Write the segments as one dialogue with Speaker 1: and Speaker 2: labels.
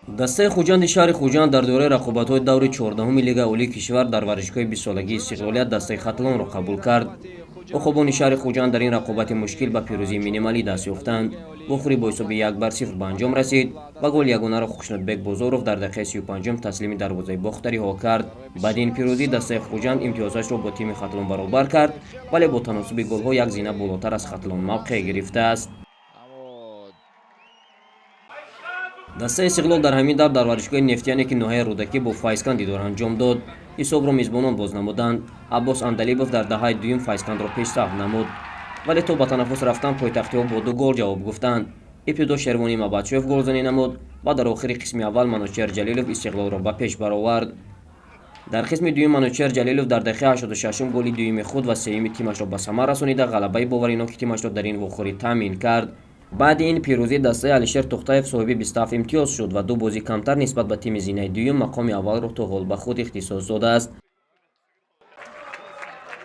Speaker 1: Дастаи Хуҷанди шаҳри Хуҷанд дар доираи рақобатҳои даври 14-уми Лигаи олии кишвар дар варзишгоҳи 20-солагии Истиқлолият дастаи Хатлонро қабул кард. Уқобони шаҳри Хуҷанд дар ин рақобати мушкил ба пирӯзии минималӣ даст ёфтанд. Вохӯрӣ бо ҳисоби 1-0 ба анҷом расид ва голи ягонаро Хушнудбек Бозоров дар дақиқаи 35-ум таслими дарвозаи бохтариҳо кард. Баъди ин пирӯзӣ дастаи Хуҷанд имтиёзашро бо тими Хатлон баробар кард, вале бо таносуби голҳо як зина болотар аз Хатлон мавқеъ гирифтааст. Дастаи Истиқлол дар ҳамин давр дар варзишгоҳи Нефтияне ки ноҳияи Рӯдакӣ бо Файзканд дидор анҷом дод. Ҳисобро мизбонон боз намуданд. Аббос Андалибов дар даҳаи дуюм Файзкандро пешсаф намуд, вале то ба танаффус рафтан пойтахтиҳо бо ду гол ҷавоб гуфтанд. Ибтидо Шервонӣ Мабадшоев голзанӣ намуд ва дар охири қисми аввал Манучеҳр Ҷалилов Истиқлолро ба пеш баровард. Дар қисми дуюм Манучеҳр Ҷалилов дар дақиқаи 86-ум голи дуюми худ ва сеюми тимашро ба самар расонида, ғалабаи бовариноки тимашро дар ин вохӯрӣ таъмин кард. Баъди ин пирӯзӣ дастаи Алишер Тухтаев соҳиби 27 имтиёз шуд ва ду бозӣ камтар нисбат ба тими зинаи дуюм мақоми аввалро то ҳол ба худ ихтисос додааст.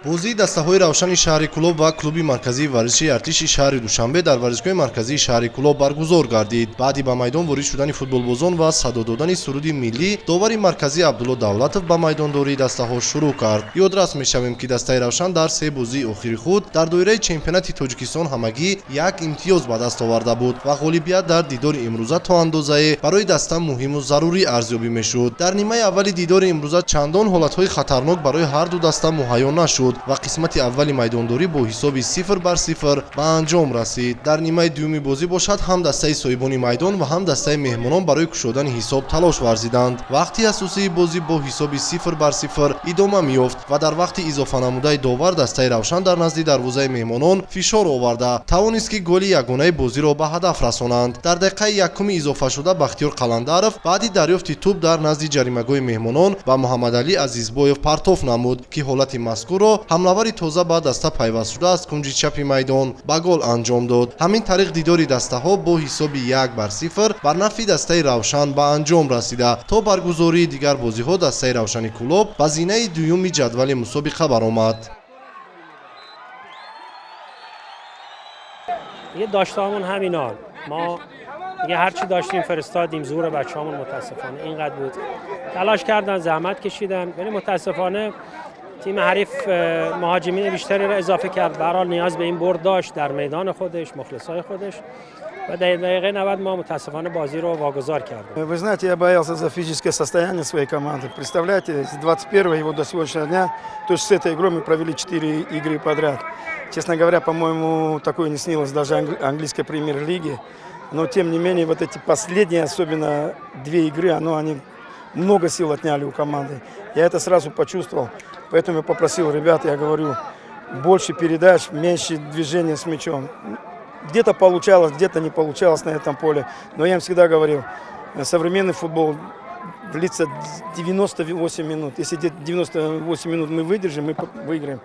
Speaker 2: Бозии дастаҳои Равшани шаҳри Кӯлоб ва клуби марказии варзиши Артиши шаҳри Душанбе дар варзишгоҳи марказии шаҳри Кӯлоб баргузор гардид. Баъди ба майдон ворид шудани футболбозон ва садо додани суруди миллӣ, довари марказӣ Абдулло Давлатов ба майдондории дастаҳо шурӯъ кард. Ёдрас мешавем, ки дастаи Равшан дар се бозии охири худ дар доираи чемпионати Тоҷикистон ҳамагӣ як имтиёз ба даст оварда буд ва ғолибият дар дидори имрӯза то андозае барои даста муҳиму зарурӣ арзёбӣ мешуд. Дар нимаи аввали дидори имрӯза чандон ҳолатҳои хатарнок барои ҳарду даста муҳайё нашуд ва қисмати аввали майдондорӣ бо ҳисоби 0-0 ба анҷом расид. Дар нимаи дуюми бозӣ бошад, ҳам дастаи соҳибони майдон ва ҳам дастаи меҳмонон барои кушодани ҳисоб талош варзиданд. Вақти асосии бозӣ бо ҳисоби 0-0 идома меёфт ва дар вақти изофанамудаи довар дастаи Равшан дар назди дарвозаи меҳмонон фишор оварда тавонист, ки голи ягонаи бозиро ба ҳадаф расонанд. Дар дақиқаи якуми изофашуда Бахтиёр Қаландаров баъди дарёфти тӯб дар назди ҷаримагоҳи меҳмонон ба Муҳаммадалӣ Азизбоев партоф намуд, ки ҳолати мазкурро ҳамлавари тоза ба даста пайвастшуда аз кунҷи чапи майдон ба гол анҷом дод. Ҳамин тариқ дидори дастаҳо бо ҳисоби 1-0 бар нафъи дастаи Равшан ба анҷом расида, то баргузории дигар бозиҳо дастаи Равшани Кӯлоб ба зинаи дуюми ҷадвали мусобиқа баромад.
Speaker 3: دیگه داشتهامون همینا. ما دیگه هرچی داشتیم فرستادیم. زور بچه‌هامون متاسفانه اینقدر بود. تلاش کردن، زحمت کشیدن، ولی متاسفانه تیم حریف مهاجمین بیشتری رو اضافه کرد. به هر حال نیاز به این برد داشت، در میدان خودش، مخلصای خودش، و در دقیقه 90 ما متاسفانه بازی رو واگذار کردیم.
Speaker 4: Вы знаете, я боялся за физическое состояние своей команды. Представляете, с 21 его до сегодняшнего дня, то есть с этой игрой мы провели 4 игры подряд. Честно говоря, по-моему, такое не снилось даже английской премьер-лиге. Но, тем не менее, вот эти последние, особенно две игры, они много сил отняли у команды. Я это сразу почувствовал. Поэтому я попросил ребят, я говорю, больше передач, меньше движения с мячом. Где-то получалось, где-то не получалось на этом поле. Но я им всегда говорил, современный футбол длится 98 минут. Если 98 минут мы выдержим, мы выиграем.